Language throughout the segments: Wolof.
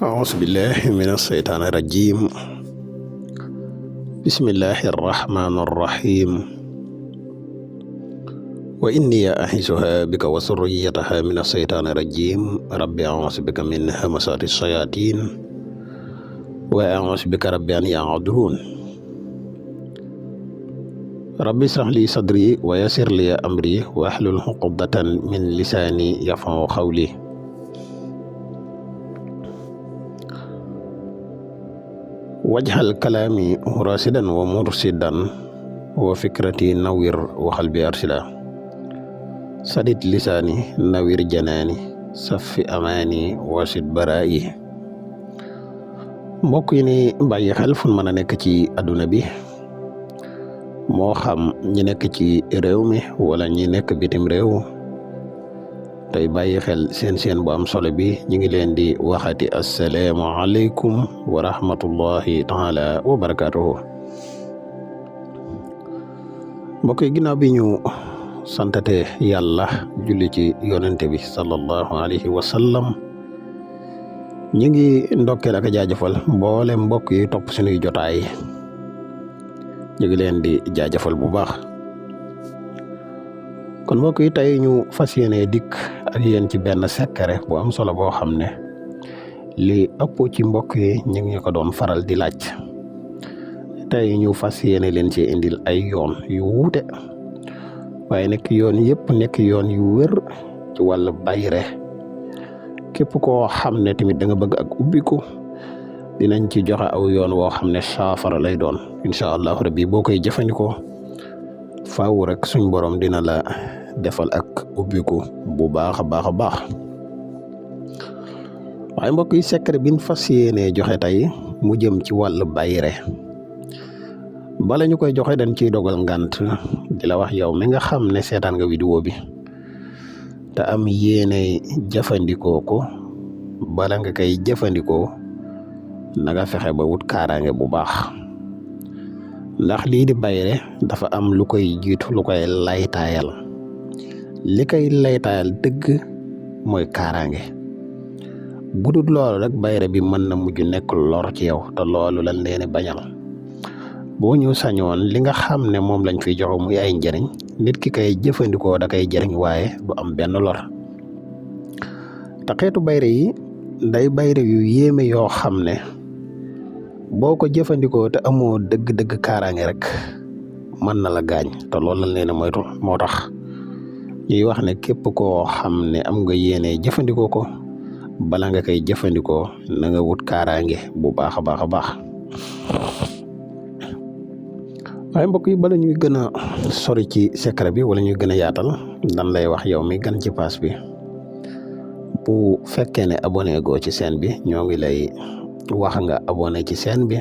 أعوذ بالله من الشيطان الرجيم بسم الله الرحمن الرحيم وإني أعيذها بك وذريتها من الشيطان الرجيم رب أعوذ بك من همزات الشياطين وأعوذ بك رب أن يحضرون رب اشرح لي صدري ويسر لي أمري واحلل عقدة من لساني يفقهوا قولي wajhal kalaami rasidan wa mursidan wa fikrati nawir wa qalbi arsida sadid lisaani nawir janaani safi amaani wasid baraayi mbokk yi ni bàyyi xel fu mën a nekk ci àdduna bi moo xam ñi nekk ci réew mi wala ñi nekk bitim réew tey bàyyi xel seen bu am solo bi ñu ngi leen di waxati assalaamu aleykum wa rahmatullahi taala wa barakatuhu mbokk yi ginnaaw bi ñu santate yàlla julli ci yonente bi sallallahu alayhi wa sallam ñu ngi ndokkeel ak jaajëfal mboole mbokk yi topp suñuy jotaay ñu ngi leen di jaajëfal bu baax kon mbokk yi tey ñu fas yéene dikk ak yéen ci benn secret bu am solo boo xam ne li ëpp ci mbokk yi ñu ngi ko doon faral di laaj tey ñu fas yéene leen ci indil ay yoon yu wuute waaye nekk yoon yëpp nekk yoon yu wër ci wàllu bayre képp koo xam ne tamit da nga bëgg ak ubbiku dinañ ci joxe aw yoon woo xam ne saafara lay doon incha allah rabbi boo koy jëfandikoo faaw rek suñ borom dina la defal ak ubbiku bu baax a baax a baax waaye mbokk yi secret bi ñu fas yéenee joxe tey mu jëm ci wàllu bayre bala ñu koy joxe dañ ciy dogal ngant di la wax yow mi nga xam ne seetaan nga vidéo bi te am yéene jëfandikoo ko bala nga koy jëfandikoo na nga fexe ba wut kaaraange bu baax ndax lii di bayre dafa am lu koy jiitu lu koy laytaayal li koy laytaayal dëgg mooy kaaraange bu dul loolu rek bayre bi mën na mujj nekk lor ci yow te loolu lañ leen bañal boo ñu sañoon li nga xam ne moom lañ fiy joxe muy ay njëriñ nit ki kay jëfandikoo da koy jëriñ waaye du am benn lor te xeetu bayre yi day bayre yu yéeme yoo xam ne boo ko jëfandikoo te amoo dëgg-dëgg kaaraange rek mën na la gaañ te loolu lañ leen moytu moo tax ñuy wax ne képp koo xam ne am nga yéene jëfandikoo ko bala nga koy jëfandikoo na nga wut kaaraange bu baax a baax a baax waaye mbokk yi bala ñuy gën a sori ci secret bi wala ñuy gën a yaatal dan lay wax yow mi gan ci pass bi bu fekkee ne abonné goo ci chaîne bi ñoo ngi lay wax nga abonné ci chaîne bi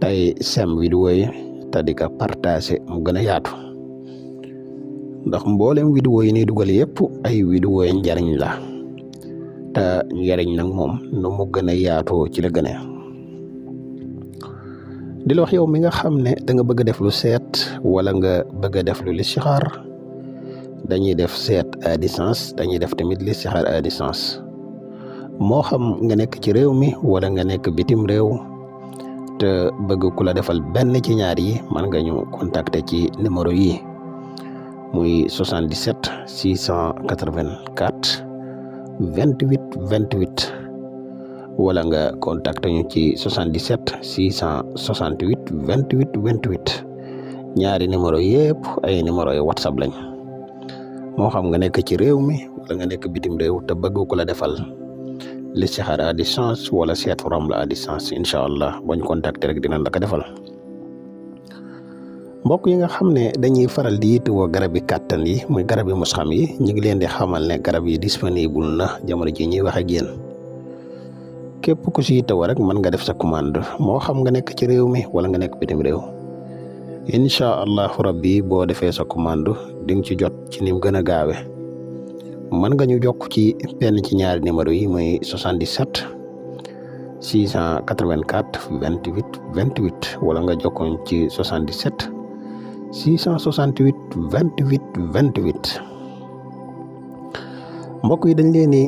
tey sem vidéo yi te di ko partagé mu gën a yaatu ndax mboolem vidéo yi ni dugal yëpp ay vidéo yi njariñ la te njariñ nag moom nu mu gën a yaatoo ci la gën a di la wax yow mi nga xam ne da nga bëgg a def lu seet wala nga bëgg a def lu listixaar dañuy def seet à distance dañuy def tamit listixaar à distance moo xam nga nekk ci réew mi wala nga nekk bitim réew te bëgg ku la defal benn ci ñaar yi mën nga ñu contacter ci numéro yi muy 77 684 28 28 wala nga contacter ñu ci 77 668 28 28 ñaari numéro yëpp ay numéro yi whatsapp lañ moo xam nga nekk ci réew mi wala nga nekk bitim réew te bëgg ku la defal listixaar à distance wala seet fu la à distance incha allah boo ñu contacter rek dinañ la ko defal mbokk yi nga xam ne dañuy faral di yittewoo garab yi kàttan yi muy garab yi musxam yi ñu ngi leen di xamal ne garab yi disponible na jamono ji ñuy wax ak yéen képp ku si yittewoo rek mën nga def sa commande moo xam nga nekk ci réew mi wala nga nekk bitim réew incha allahu rabbi boo defee sa commande di nga ci jot ci ni mu gën a gaawe mën nga ñu jokk ci benn ci ñaari numéro yi muy 77 684 28 28 wala nga jokkoon ci 77 668 28 28 mbokk yi dañ leen ni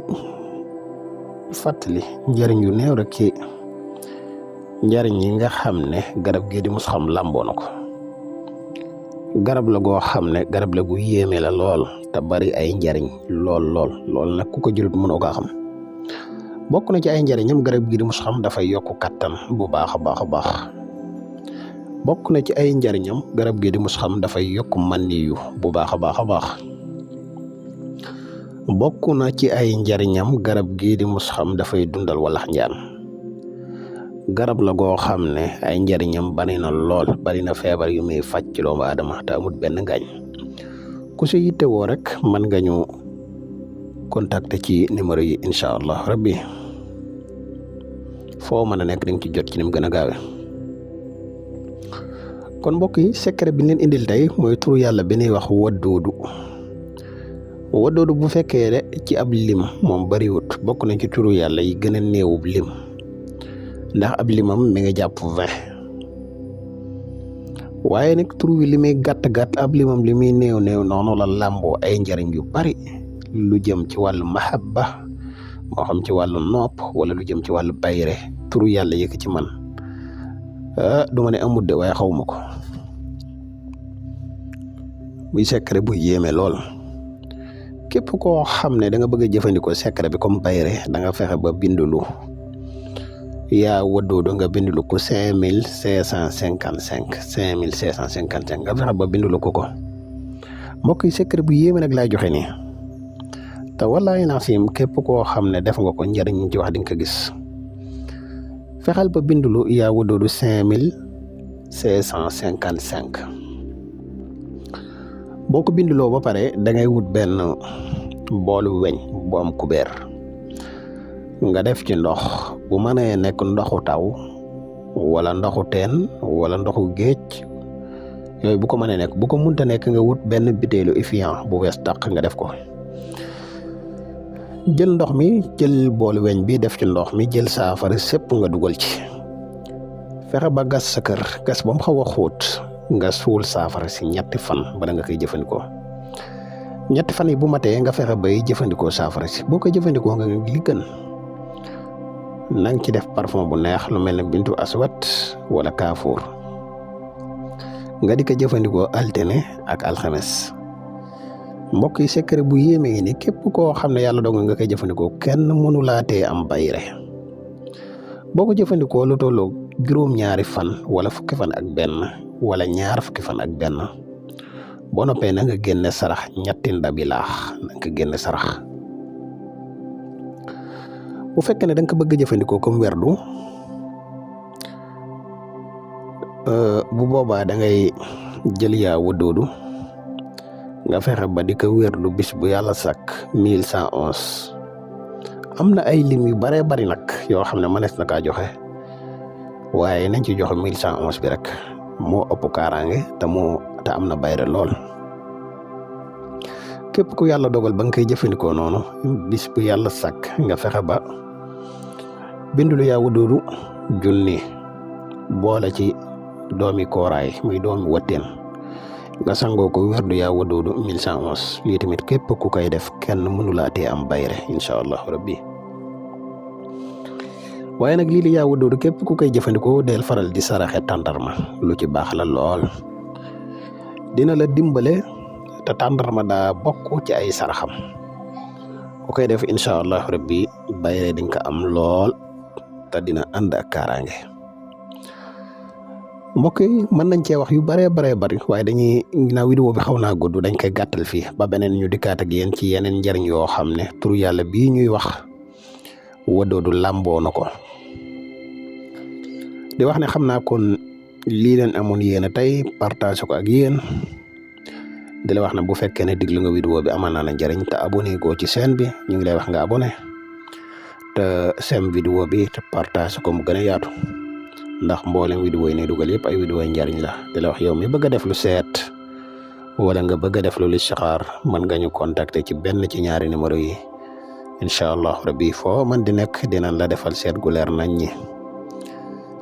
fàttali njariñ yu néew rek ci njariñ yi nga xam ne garab gii di musxam làmboo na ko. garab la goo xam ne garab la gu yéeme la lool te bari ay njariñ lool nag ku ko jëlut mënoo kaa xam. bokk na ci ay njariñam garab gii di musxam dafay yokk kattan bu baax a baax. bokk na ci ay njariñam garab gii di musxam dafay yokk maniyu bu baax a baax. bokk na ci ay njariñam garab gii di musxam dafay dundal walax njaan. garab la goo xam ne ay njariñam bari na lool, bari na feebar yu muy faj ci doomu aadama te amut benn ngaañ. ku si yittewoo rek mën nga ñu contacter ci numéro yi incha allah rabbi foo mën a nekk di nga ci jot ci ni mu gën a gaawe. kon mbokk yi secret bi leen indil tey mooy turu yàlla bi ñuy wax waddoodu bu fekkee de ci ab lim moom bariwut, bokk na ci turu yàlla yi gën a néewub lim, ndax ab limam mi nga jàpp 20. waaye nag tur wi li muy gàtt ab limam li muy néew noonu la làmboo ay njariñ yu bari, lu jëm ci wàllu mahabba, moo xam ci wàllu nopp wala lu jëm ci wàllu bayre. turu yàlla yëkk ci man du ma ne amut de waaye xawma ko. muy secret bu yéeme lool. képp koo xam ne da nga bëgg a jëfandikoo secret bi comme bayre da nga fexe ba bindulu yaa waddoodu nga bindulu ko 5555 5555 nga fexe ba bindulu ko mbokk yi secret bu yéeme nag laay joxe nii te wallaahi naa fi képp koo xam ne def nga ko njariñ ci wax di nga ko gis. fexeel ba bindulu yaa waddoodu 5555 boo ko binduloo ba pare da ngay wut benn boolu weñ bu am kubéer nga def ci ndox bu mënee nekk ndoxu taw wala ndoxu teen wala ndoxu géej yooyu bu ko mënee nekk. bu ko munta nekk nga wut benn bitéelu Evian bu wees tàq nga def ko. jël ndox mi jël boolu weñ bi def ci ndox mi jël saafara sépp nga dugal ci. fexe ba gas sa kër gas ba mu xaw a xóot nga suul saafara si 3 fan bala nga koy jëfandikoo. 3 fan yi bu matee nga fexe bay jëfandikoo saafara si. boo koy jëfandikoo nga li gën na nga ci def parfum bu neex lu mel ne bintu aswat wala kaafuur nga di ko jëfandikoo altine ak alxames. mbokk yi secret bu yéeme ngi ni képp koo xam ne yàlla dogal nga koy jëfandikoo kenn mënu laa tee am bayre. boo ko jëfandikoo lu tolloo juróom-ñaari fan wala fukki fan ak benn wala ñaar fukki fan ak benn boo noppee na nga génne sarax 3 ndabi laax na nga génne sarax. bu fekkee ne da nga ko bëgg a jëfandikoo comme werdu bu boobaa da ngay jël yaa waddoodu nga fexe ba di ko werdu bis bu yàlla sàkk 1111. am na ay lim yu baree bari nag yoo xam ne mënees na kaa joxe waaye nañ ci joxe 1111 bi rek moo ëpp kaaraange te am na bayre lool. képp ku yàlla dogal ba nga koy jëfandikoo noonu bis bu yàlla sàkk nga fexe ba bindulu yaa waddoodu 1000 boole ci doomi kooraay muy doomi watteen nga sangoo ko werdu yaa waddoodu 1111. lii tamit képp ku koy def kenn mënu laa tee am bayre incha allah rabbi. waaye nag lii di yaa waddoodu képp ku koy jëfandikoo del faral di saraxe tàndarma lu ci baax la lool. dina la dimbale te tàndarma daa bokk ci ay saraxam. ku koy def incha allah rabbi bayre di nga ko am lool te dina ànd ak kaaraange. mbokk yi mën nañ cee wax yu bari waaye dañuy ginnaaw vidéo bi xaw naa gudd dañ koy gàttal fii ba beneen ñu dikkaat ak yéen ci yeneen njariñ yoo xam ne turu yàlla bii ñuy wax waddoodu làmboo na ko. di wax ne xam naa kon lii leen amoon yéen a tey partage ko ak yéen di la wax ne bu fekkee ne diglu nga vidéo bi amal naa la njariñ te abonné goo ci chaîne bi ñu ngi lay wax nga abonné te sem vidéo bi te partage ko mu gën a yaatu ndax mboolem vidéo yi ne dugal yëpp ay vidéo njariñ la. di la wax yow mi bëgg a def lu seet wala nga bëgg a def lu listixaar mën nga ñu contacter ci benn ci ñaari numéro yi incha allah rabbi foo man di nekk dinañ la defal seet gu leer nañ ñi.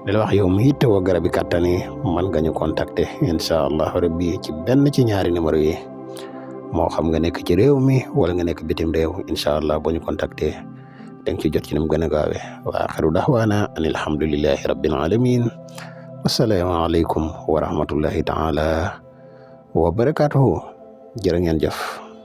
di la wax yow mi yittewoo garabi kàttan yi mën nga ñu contacter incha allah rabbi ci benn ci ñaari numéro yi moo xam nga nekk ci réew mi wala nga nekk bitim réew incha allah boo ñu contacter danga ci jot ci ni mu gën a gaawee wa axiru daxwaana an alhamdulillahi rabbil alamin wassalaamu aleykum wa rahmatullahi taala wa barakatuhu jërë ngeen jëf